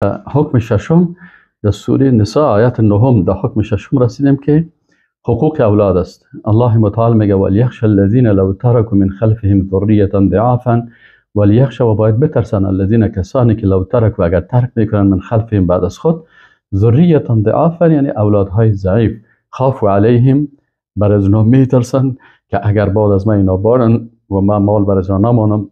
حکم ششم در سوره نساء آیت نهم، در حکم ششم رسیدیم که حقوق اولاد است. الله متعال میگه ولیخش الذین لو ترکوا من خلفهم ذریة ضعافا، ولیخش و باید بترسن الذین کسانی که لو ترکوا اگر ترک میکنن من خلفهم بعد از خود ذریة ضعافا یعنی اولادهای ضعیف، خافوا علیهم بر از اونا میترسن که اگر بعد از من اینا بارن و من مال بر از اینا نمانم،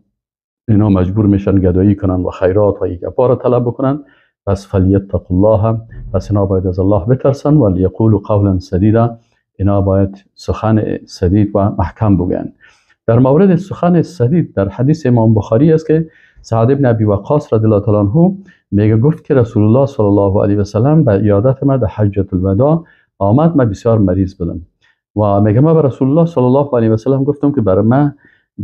اینا مجبور میشن گدایی کنن و خیرات و گپا را طلب بکنن. پس فلیتقوا الله، پس اینا باید از الله بترسن. و لیقولوا قولا سدیدا، اینا باید سخن سدید و محکم بگن. در مورد سخن سدید در حدیث امام بخاری است که سعد بن ابی وقاص رضی الله تعالی عنه میگه گفت که رسول الله صلی الله علیه و سلم به عیادت ما در حجة الوداع آمد، من بسیار مریض بودم و میگه من به رسول الله صلی الله علیه و سلم گفتم که برای من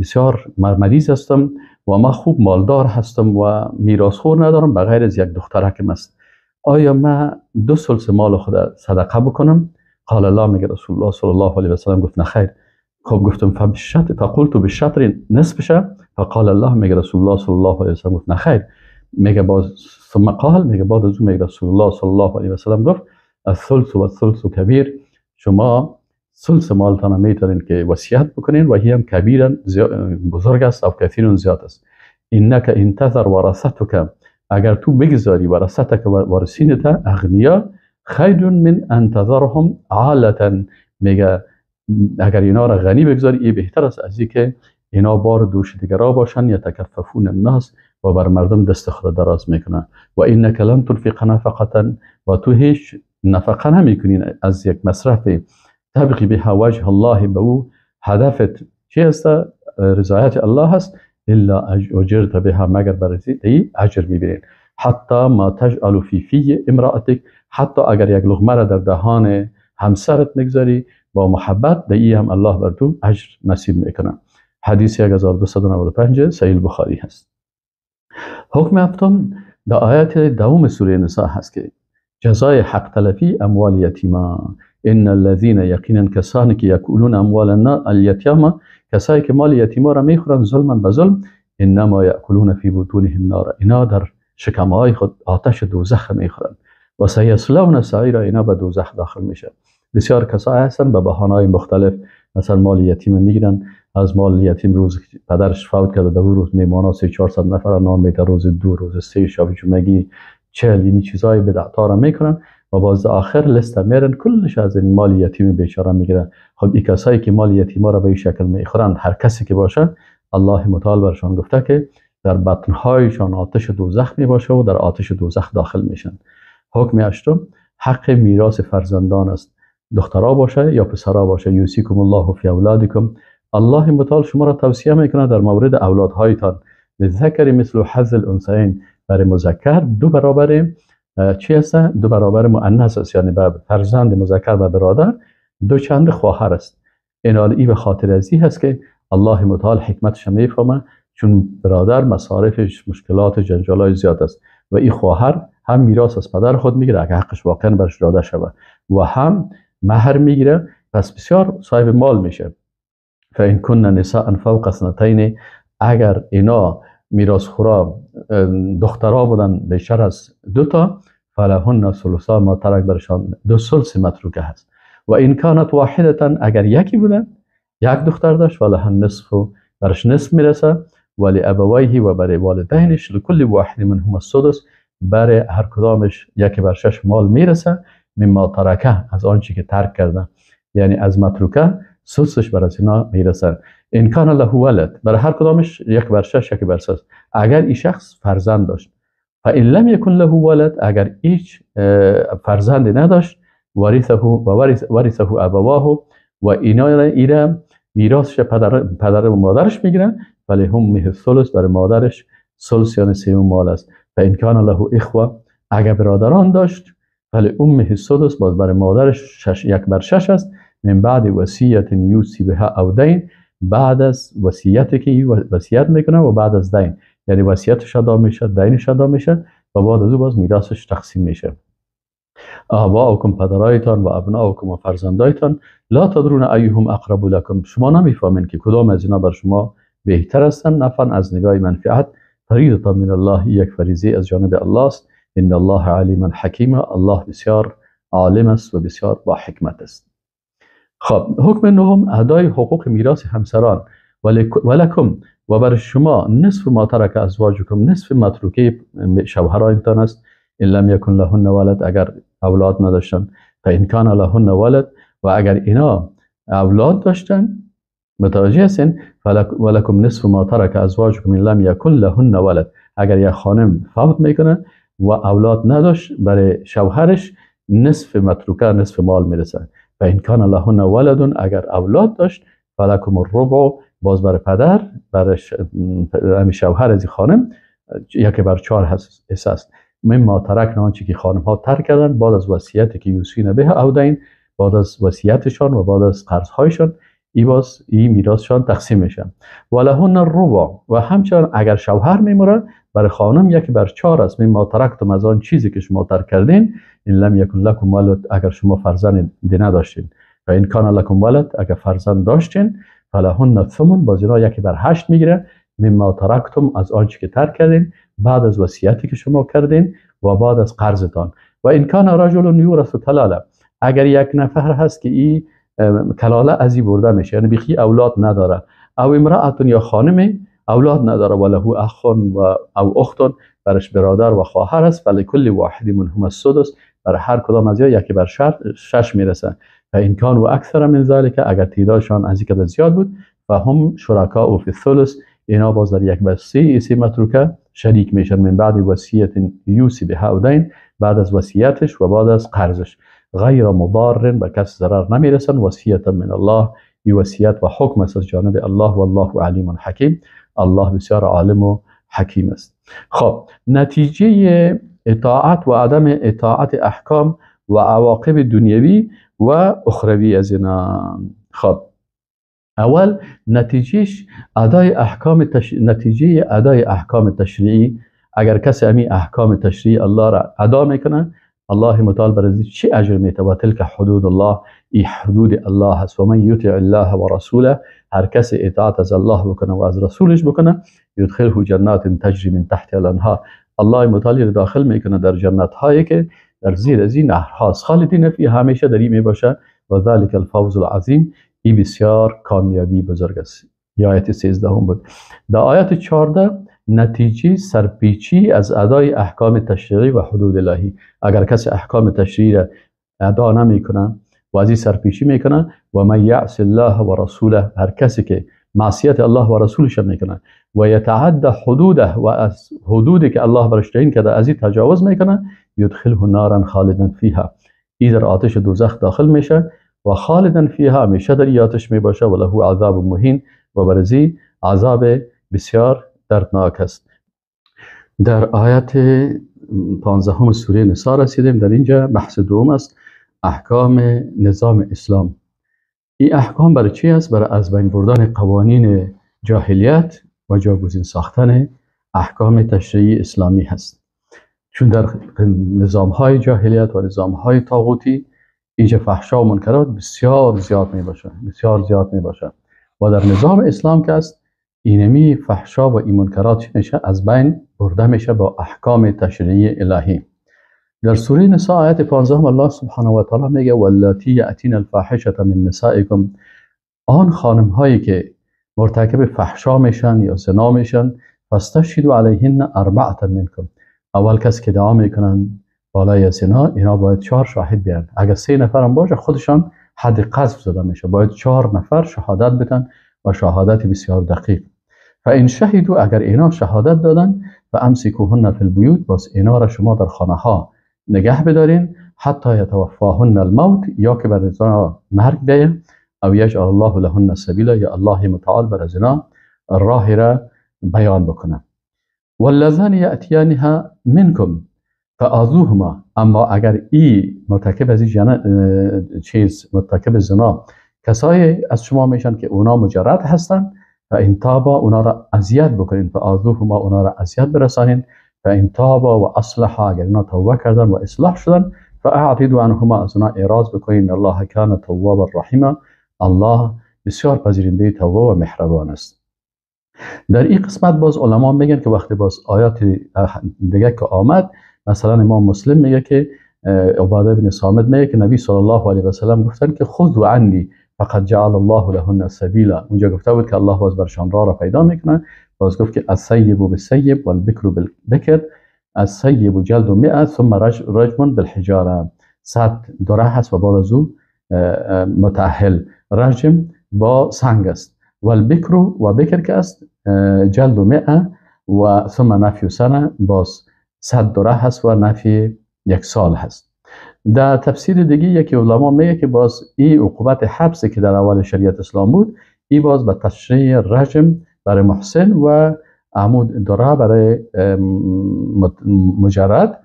بسیار مریض هستم و من خوب مالدار هستم و میراثخوار ندارم بغیر از یک دخترکم است، آیا من دو ثلث مال خود صدقه بکنم؟ قال الله، میگه رسول الله صلی الله علیه و سلم گفت نه خیر. خب گفتم فبالشطر، فقلت بالشطر نصفشه، فقال الله، میگه رسول الله صلی الله علیه و سلم گفت نه خیر. میگه باز ثم قال، میگه بعد از اون میگه رسول الله صلی الله علیه و سلم گفت الثلث والثلث کبیر، شما ثلث مالتان میتونین که وصیت بکنین و هی هم کبیرا بزرگ است او کثیر زیاد است. انک ان تذر ورثتک، اگر تو بگذاری ورثتک وارثینت اغنیا خیر من ان تذرهم عالة، میگه اگر اینا را غنی بگذاری ای بهتر است از اینکه اینا بار دوش دیگرا باشن، یتکففون الناس و بر مردم دست خود دراز میکنن. و انک لن تنفق نفقه، و تو هیچ نفقه نمیکنین از یک مصرف تبغی بها وجه الله، به او هدفت چی هست؟ رضایت الله هست، الا اجرت بها، مگر برای ای اجر میبینین. حتی ما تجعل فی فی امرأتک، حتی اگر یک لقمه را در دهان همسرت میگذاری با محبت، در ای هم الله بر تو اجر نصیب میکنه. حدیث 1295 صحیح بخاری هست. حکم هفتم در آیت دوم سوره نساء هست که جزای حق تلفی اموال یتیما، ان الذين یقینا کسانی که یاکلون اموال الیتاما، کسایی که مال یتیما را میخورن ظلما به ظلم، انما یاکلون فی بطونهم نارا، اینا در شکمهای خود آتش دوزخ میخورن. و سیصلون سعیرا، اینا به دوزخ داخل میشه. بسیار کسایی هستن به بهانه‌های مختلف مثلا مال یتیم میگیرن، از مال یتیم روز پدرش فوت کرده، دو روز میمانا 300-400 نفر نان میده، روز دو روز سه شب جمعگی 40، یعنی چیزای بدعتا را میکنن و باز آخر لست میرن کلش از این مال یتیم بیچاره میگیرن. خب این کسایی که مال یتیما را به این شکل میخورند، هر کسی که باشه، الله متعال برشان گفته که در بطنهایشان آتش دوزخ میباشه و در آتش دوزخ داخل میشن. حکم هشتم حق میراث فرزندان است، دخترا باشه یا پسرا باشه. یوصیکم الله فی اولادکم، الله متعال شما را توصیه میکنه در مورد اولادهایتان. للذکر مثل حظ الانثیین، برای مذکر دو برابر چی است؟ دو برابر مؤنث است، یعنی به فرزند مذکر و برادر دو چند خواهر است. این ای به خاطر ازی هست که الله متعال حکمتش میفهمه، چون برادر مصارفش مشکلات جنجالای زیاد است و این خواهر هم میراث از پدر خود میگیره اگه حقش واقعا برش داده شود و هم مهر میگیره، پس بسیار صاحب مال میشه. فان کن نساء فوق اثنتین، اگر اینا میراث خورا دخترا بودن بیشتر از دو تا، فلهن ثلثا ما ترک، برشان دو ثلث متروکه هست. و این کانت واحدة، اگر یکی بودن یک دختر داشت، فلهن نصف، برش نصف میرسه. ولی ابویه و برای والدینش، لکل واحد منهما السدس، برای هر کدامش یک بر شش مال میرسه. مما ترکه، از آنچه که ترک کرده، یعنی از متروکه ثلثش بر از اینا میرسه. ان کان له ولد، برای هر کدامش یک بر شش، یک بر سه اگر این شخص فرزند داشت. فان لم یکن له ولد، اگر هیچ فرزند نداشت، ورثه و ورثه ابواه، و اینا ایره میراثش پدر و مادرش میگیرن. ولی هم مه ثلث، برای مادرش ثلث یعنی سوم مال است. فان کان له اخوه، اگر برادران داشت، ولی امه السدس، باز برای مادرش یک بر شش است. من بعد وصیت یوصی بها او دین، بعد از وصیتی که وصیت میکنه و بعد از دین، یعنی وصیتش ادا میشه، دینش ادا میشه و بعد از او باز میراثش تقسیم میشه. آباؤکم، پدرایتان، و ابناؤکم و فرزندایتان، لا تدرون ایهم اقرب لکم، شما نمیفهمین که کدام از اینا بر شما بهتر هستند نفعا از نگاه منفعت. فریضة من الله، یک فریضه از جانب الله است. ان الله علیم حکیم، الله بسیار عالم است و بسیار با حکمت است. خب حکم نهم ادای حقوق میراث همسران. ولکم و بر شما نصف ما ترک ازواجکم، نصف متروکه شوهرانتان است. ان لم یکن لهن ولد، اگر اولاد نداشتن. فان کان لهن ولد، و اگر اینا اولاد داشتن، متوجه هستین، ولکم نصف ما ترک ازواجکم ان لم یکن لهن ولد، اگر یک خانم فوت میکنه و اولاد نداشت، برای شوهرش نصف متروکه، نصف مال میرسه. فان کان لهن ولد، اگر اولاد داشت، فلکم الربع، باز برای پدر، برای شوهر از خانم 1/4 حصه است. مما ترکنا، آنچه که خانم ها ترک کردن بعد از وصیتی که یوصین به او دین، بعد از وصیتشان و بعد از قرضهایشان، ای باز ای میراثشان تقسیم میشه. ولهن الربع، و همچنان اگر شوهر میموره برای خانم 1/4 است. مما ترکتم، از آن چیزی که شما ترک کردین. ان لم یکن لکم ولد، اگر شما فرزند نداشتین. و ان کان لکم ولد، اگر فرزند داشتین، فلهن الثمن، باز اینا 1/8 میگیره. مما ترکتم، از آنچه که ترک کردین بعد از وصیتی که شما کردین و بعد از قرضتان. و ان کان رجل یورث کلاله، اگر یک نفر هست که این کلاله از این برده میشه، یعنی بیخی اولاد نداره، او امرأة یا خانم اولاد نداره، و له اخ و او اخت، برش برادر و خواهر است، فلکل واحد منهم السدس، بر هر کدام از 1/6 میرسه. و ان کان و اکثر من ذلک، اگر تعدادشان از این زیاد بود، فهم شرکاء فی الثلث، اینا باز در 1/3 ایسی متروکه شریک میشن. من بعد وصیت یوسی بها او دین، بعد از وصیتش و بعد از قرضش. غیر مضار، به کس ضرر نمیرسن. وصیت من الله، ای وصیت و حکم است از جانب الله. والله علیم حکیم، الله بسیار عالم و حکیم است. خب نتیجه اطاعت و عدم اطاعت احکام و عواقب دنیوی و اخروی از اینا. خب اول نتیجهش ادای احکام نتیجه ادای احکام تشریعی. اگر کسی امی احکام تشریعی الله را ادا میکنه، الله متعال بر از چی اجر میته؟ و تلک حدود الله، ای حدود الله هست. و من یطع الله و رسوله، هر کسی اطاعت از الله بکنه و از رسولش بکنه، یدخله جنات تجری من تحت الانهار، الله متعال داخل میکنه در جنت هایی که در زیر از این نهرهاست، خالدین فیها، همیشه در این میباشه. و ذلک الفوز العظیم، این بسیار کامیابی بزرگ است. ای آیت 13 بود. در آیت 14 نتیجه سرپیچی از ادای احکام تشریعی و حدود الهی. اگر کسی احکام تشریعی را ادا نمیکنه و از این سرپیچی میکنه، و من یعص الله و رسوله، هر کسی که معصیت الله و رسولش میکنه، و یتعدى حدوده، و از حدودی که الله برش تعیین کرده از این تجاوز میکنه، یدخله نارا خالدا فیها، این در آتش دوزخ داخل میشه و خالدا فیها، همیشه در این آتش میباشه، و له عذاب مهین، و برزی عذاب بسیار دردناک است. در آیت 15 سوره نساء رسیدیم. در اینجا بحث دوم است، احکام نظام اسلام. این احکام برای چی است؟ برای از بین بردن قوانین جاهلیت و جاگزین ساختن احکام تشریعی اسلامی هست. چون در نظام های جاهلیت و نظام های طاغوتی اینجا فحشا و منکرات بسیار زیاد می باشه، بسیار زیاد می باشه. و در نظام اسلام که است، اینمی فحشا و این منکرات چی میشه؟ از بین برده میشه با احکام تشریعی الهی. در سوره نساء آیت 15 الله سبحانه و تعالی میگه واللاتی یأتین الفاحشة من نسائکم، آن خانم هایی که مرتکب فحشا میشن یا زنا میشن، فاستشهدوا علیهن اربعة منکم، اول کس که دعا میکنن بالای زنا، اینا باید 4 شاهد بیارن. اگر 3 نفر هم باشه خودشان حد قذف زده میشه، باید 4 نفر شهادت بدن و شهادت بسیار دقیق. فان شهدوا، اگر اینا شهادت دادن، فامسکوهن فی البیوت، باز اینا را شما در خانه ها نگه بدارین، حتی یتوفاهن الموت، یا که بر زنا مرگ بیه، او یجعل الله لهن سبیلا، یا الله متعال بر زنا راه را بیان بکنه. واللذان یأتیانها منکم فآذوهما، اما اگر ای مرتکب از چیز مرتکب زنا کسایی از شما میشن که اونا مجرد هستن، و این تابا، اونا را اذیت بکنین، فآذوهما، اونا را اذیت برسانین، و این تابا و اصلحا، اگر اینا توبه کردن و اصلاح شدن، فاعرضوا عنهما، از اونا اعراض بکنین، الله کان توابا رحیما، الله بسیار پذیرنده توبه و مهربان است. در این قسمت باز علما میگن که وقتی باز آیات دیگه که آمد، مثلا امام مسلم میگه که عباده بن صامت میگه که نبی صلی الله علیه و سلم گفتن که خذوا عنی فقد جعل الله لهن سبیلا. اونجا گفته بود که الله باز برشان راه را پیدا میکنه. باز گفت که الثیب بالثیب والبکر بالبکر، الثیب جلد 100 ثم رجم بالحجاره. 100 دره هست و بعد از او متأهل رجم با سنگ است. والبکر و بکر که است جلد 100 و ثم نفی سنه، باز 100 دره هست و نفی 1 سال هست. در تفسیر دیگه یکی علما میگه که باز این عقوبت حبس که در اول شریعت اسلام بود، این باز به تشریع رجم برای محسن و عمود دره برای مجرد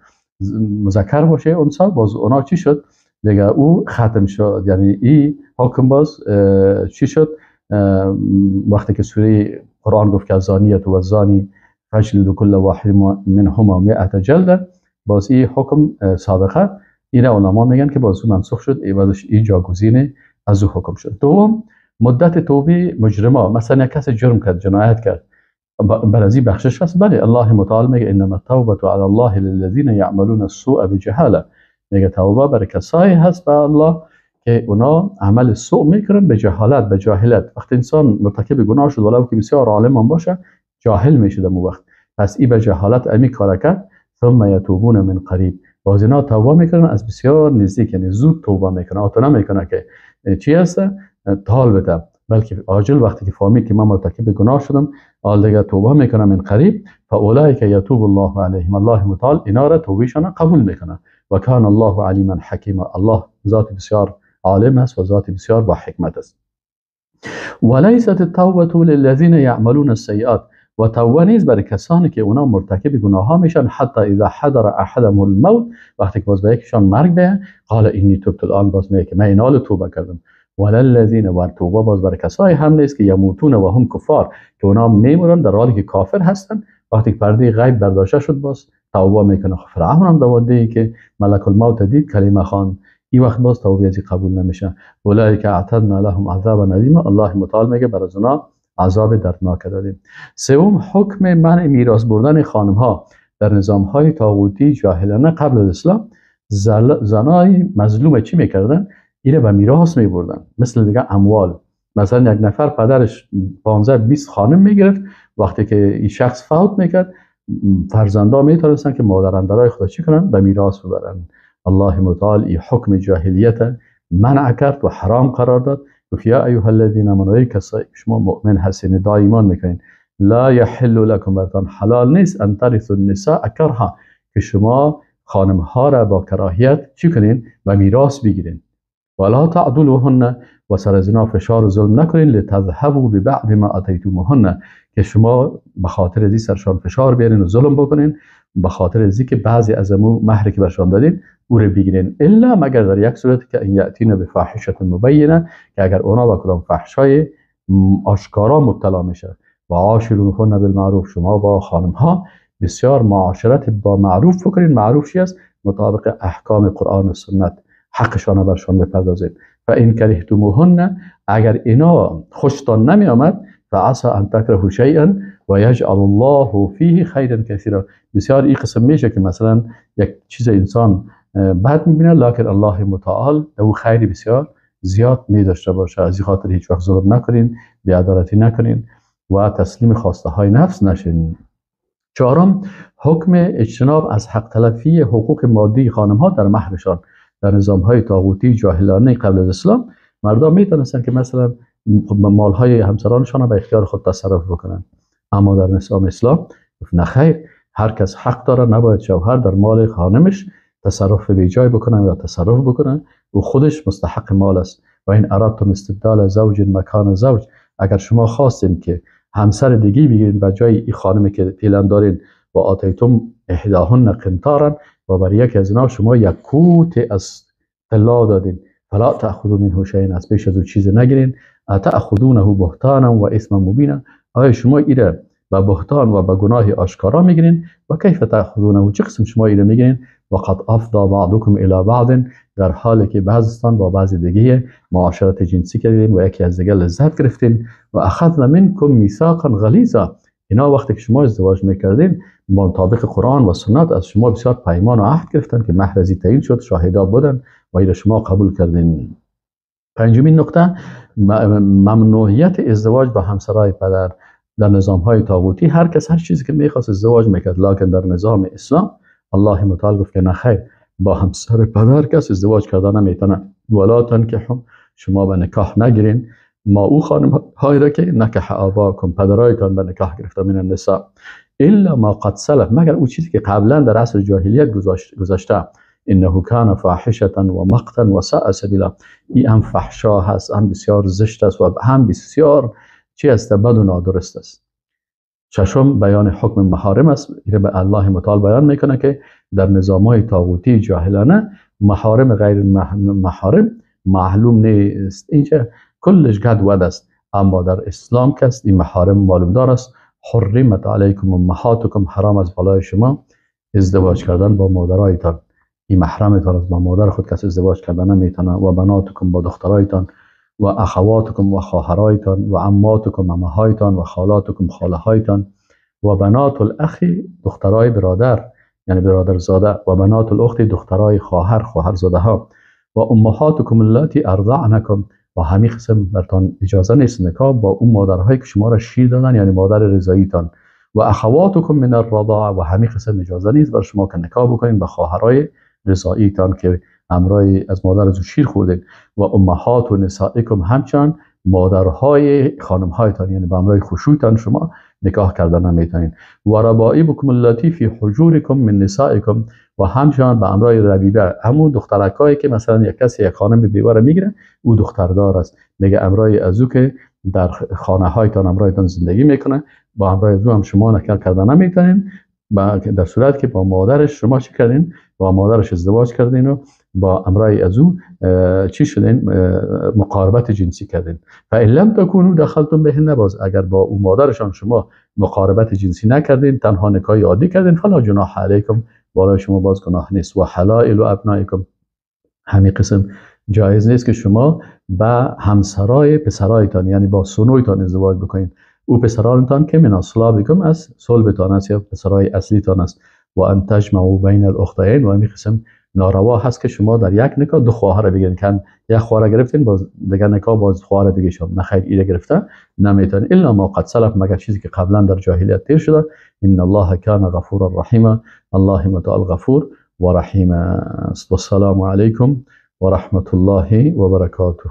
مذکر باشه انسان، باز اونا چی شد دیگه؟ او ختم شد. یعنی این حکم باز چی شد؟ وقتی که سوره قرآن گفت که الزانیة و الزانی فاجلدوا کل واحد منهما 100 جلده، باز این حکم سابقه این علما میگن که باز او منسوخ شد، ای این جاگزین از او حکم شد. دوم، مدت توبه مجرما. مثلا یک کس جرم کرد، جنایت کرد، بر از این بخشش هست؟ بله، الله متعال میگه انما التوبه علی الله للذین یعملون السوء بجهاله. میگه توبه برای کسایی هست به الله که اونا عمل سوء میکنن به جهالت، به جاهلت. وقتی انسان مرتکب گناه شد، ولو که بسیار عالم هم باشه، جاهل میشه در وقت، پس ای به جهالت امی کار کرد. ثم یتوبون من قریب، باز اینا توبه میکنن از بسیار نزدیک، یعنی زود توبه میکنن، آتو نمیکنه که چی هست تال بده، بلکه عاجل وقتی که فهمید که من مرتکب گناه شدم، حال دیگه توبه میکنم من قریب. فاولئک یتوب الله علیهم، الله متعال اینا را توبهشان قبول میکنه. و کان الله علیما حکیما، الله ذات بسیار عالم است و ذات بسیار با حکمت است. ولیست التوبه للذین یعملون السیئات، و توبه نیز برای کسانی که اونا مرتکب گناه ها میشن. حتی اذا حضر احدهم الموت، وقتی که باز به یکیشان مرگ بیه، قال انی تبت الان، باز میگه که من اینال توبه کردم. وللذین، و توبه باز برای کسایی هم نیست که یموتون و هم کفار، که اونا میمورن در حالی که کافر هستن. وقتی که پرده غیب برداشته شد باز توبه میکنه. فرعون هم دواده‌ای که ملک الموت دید کلمه خواند، این وقت باز توبه از قبول نمیشه. اولئک اعتدنا لهم عذابا الیما، الله متعال میگه بر از اونا عذاب دردناک دادیم. سوم، حکم منع میراث بردن خانم ها در نظام های طاغوتی جاهلانه قبل از اسلام. زنای مظلوم چی میکردن؟ اینو به میراث میبردن، مثل دیگه اموال. مثلا یک نفر پدرش 15-20 خانم میگرفت، وقتی که این شخص فوت میکرد، فرزندا میتونستن که مادراندرای خود چی کنن؟ به میراث ببرن. الله متعال این حکم جاهلیت منع کرد و حرام قرار داد. گفت یا ایها الذین آمنوا، ای کسایی شما مؤمن هستین، ادعای ایمان میکنین، لا یحل لکم، براتان حلال نیست، ان ترثوا النساء کرها، که شما خانم ها را با کراهیت چی کنین؟ و میراث بگیرین. ولا تعدلوهن، و سر از اینا فشار و ظلم نکنین، لتذهبوا ببعض ما اتیتموهن، که شما به خاطر ازی سرشان فشار بیارین و ظلم بکنین، به خاطر ازی که بعضی از امو مهری که برشان دادین او رو بگیرین. الا مگر در یک صورت که ان یاتین بفاحشه مبینه، که اگر اونا با کدام فحشای آشکارا مبتلا میشه. و عاشروهن بالمعروف، شما با خانم ها بسیار معاشرت با معروف بکنین. معروف چی است؟ مطابق احکام قرآن و سنت حقشان برشان بپردازید. و این کرهتموهن، اگر اینا خوشتان نمی آمد، فعسى ان تکرهوا شیئا و یجعل الله فیه خیرا کثیرا. بسیار این قسم میشه که مثلا یک چیز انسان بد میبینه، لکن الله متعال او خیری بسیار زیاد می داشته باشه. از این خاطر هیچ وقت ظلم نکنین، بی‌عدالتی نکنین و تسلیم خواسته های نفس نشین. چهارم، حکم اجتناب از حق تلفی حقوق مادی خانم ها در مهرشان. در نظام های طاغوتی جاهلانه قبل از اسلام، مردم میتونستن که مثلا مال های همسرانشان را به اختیار خود تصرف بکنن، اما در نظام اسلام گفت نه خیر، هر کس حق داره، نباید شوهر در مال خانمش تصرف به جای بکنن یا تصرف بکنن، او خودش مستحق مال است. و این ارادتم استبدال زوج مکان زوج، اگر شما خواستین که همسر دیگه بگیرین به جای این خانمی که فعلا دارین، و آتیتم احداهن قنطارا، و بر یکی از اینا شما یک کوت از طلا دادین، فلا تأخذوا منه شیئا، از پیش از او چیز نگیرین، اتأخذونه بهتانا و اثما مبینا، آیا شما ایره به بهتان و به گناه آشکارا میگیرین؟ و کیف تأخذونه، چه قسم شما ایره میگیرین؟ و قد افضا بعضکم الی بعض، در حالی که بعضتان با بعض دیگه معاشرت جنسی کردین و یکی از دیگه لذت گرفتین. و اخذنا منکم میثاقا غلیظا، اینا وقتی که شما ازدواج میکردین مطابق قرآن و سنت از شما بسیار پیمان و عهد گرفتن که مهر ازی تعیین شد، شاهدا بودن و اینا شما قبول کردین. پنجمین نکته، ممنوعیت ازدواج با همسرای پدر. در نظام های طاغوتی هر کس هر چیزی که میخواست ازدواج میکرد، لکن در نظام اسلام الله متعال گفت که نه خیر، با همسر پدر کس ازدواج کردن نمیتونه. ولا تنکحوا، شما به نکاح نگیرین ما او خانم هایی را که نکح آباکم، پدرایتان به نکاح گرفته، من النساء الا ما قد سلف، مگر او چیزی که قبلا در عصر جاهلیت گذشته. انه کان فاحشه و مقتا و ساء سبیلا، این هم فحشا هست، هم بسیار زشت است و هم بسیار چی است، بد و نادرست است. ششم، بیان حکم محارم است. این به الله متعال بیان میکنه که در نظام‌های طاغوتی جاهلانه محارم غیر محارم معلوم نیست، اینجا کلش گد ود است. اما در اسلام کس این محارم معلوم دار است. حرمت علیکم امهاتکم، حرام از بالای شما ازدواج کردن با مادرایتان، این محرمتان است، با مادر خود کس ازدواج کردن نمیتونه. و بناتکم، با دخترایتان، و اخواتکم، و خواهرایتان، و عماتکم، عمهایتان، و خالاتکم، خاله هایتان، و بنات الاخ، دخترای برادر یعنی برادر زاده، و بنات الاخت، دخترای خواهر، خواهرزاده ها، و امهاتکم اللاتی ارضعنکم، و همین قسم برتان اجازه نیست نکاح با اون مادرهایی که شما را شیر دادن، یعنی مادر رضاییتان، و اخواتکم من الرضاعه، و همین قسم اجازه نیست بر شما که نکاح بکنین با خواهرای رضاییتان که همراه از مادر از او شیر خوردین، و امهات و نسائکم، همچنان مادرهای خانمهایتان یعنی با همراه خشویتان شما نکاح کردن نمیتونین. و ربائبکم اللاتی فی حجورکم من نسائکم، و همچنان به همراه ربیبه، همون دخترکایی که مثلا یک کسی یک خانم بیوه را میگیره، او دختردار است، میگه امرای از او که در خانه هایتان امرایتان زندگی میکنه، با همراه از او هم شما نکاح کردن نمیتونین، در صورت که با مادرش شما چی کردین، با مادرش ازدواج کردین و با امرای از او چی شدین، مقاربت جنسی کردین. فإن لم تکونوا دخلتم بهن، باز اگر با او مادرشان شما مقاربت جنسی نکردین، تنها نکاح عادی کردین، فلا جناح علیکم، بالای شما باز گناه نیست. و حلائل ابنائکم، همین قسم جایز نیست که شما با همسرای پسرایتان یعنی با سنویتان ازدواج بکنین، او پسرانتان که من اصلابکم، از صلبتان است یا پسرای اصلیتان است. و ان تجمعوا بین الاختین، و همین قسم ناروا هست که شما در یک نکاح دو خواهر بگیرین، که یک خواهر گرفتین باز دیگر نکاح باز خواهر دیگه شما نه خیر، ایره گرفته نمیتونین. الا ما قد سلف، مگر چیزی که قبلا در جاهلیت تیر شده. ان الله کان غفورا رحیما، الله متعال غفور و رحیم است. والسلام علیکم و رحمت الله و برکاته.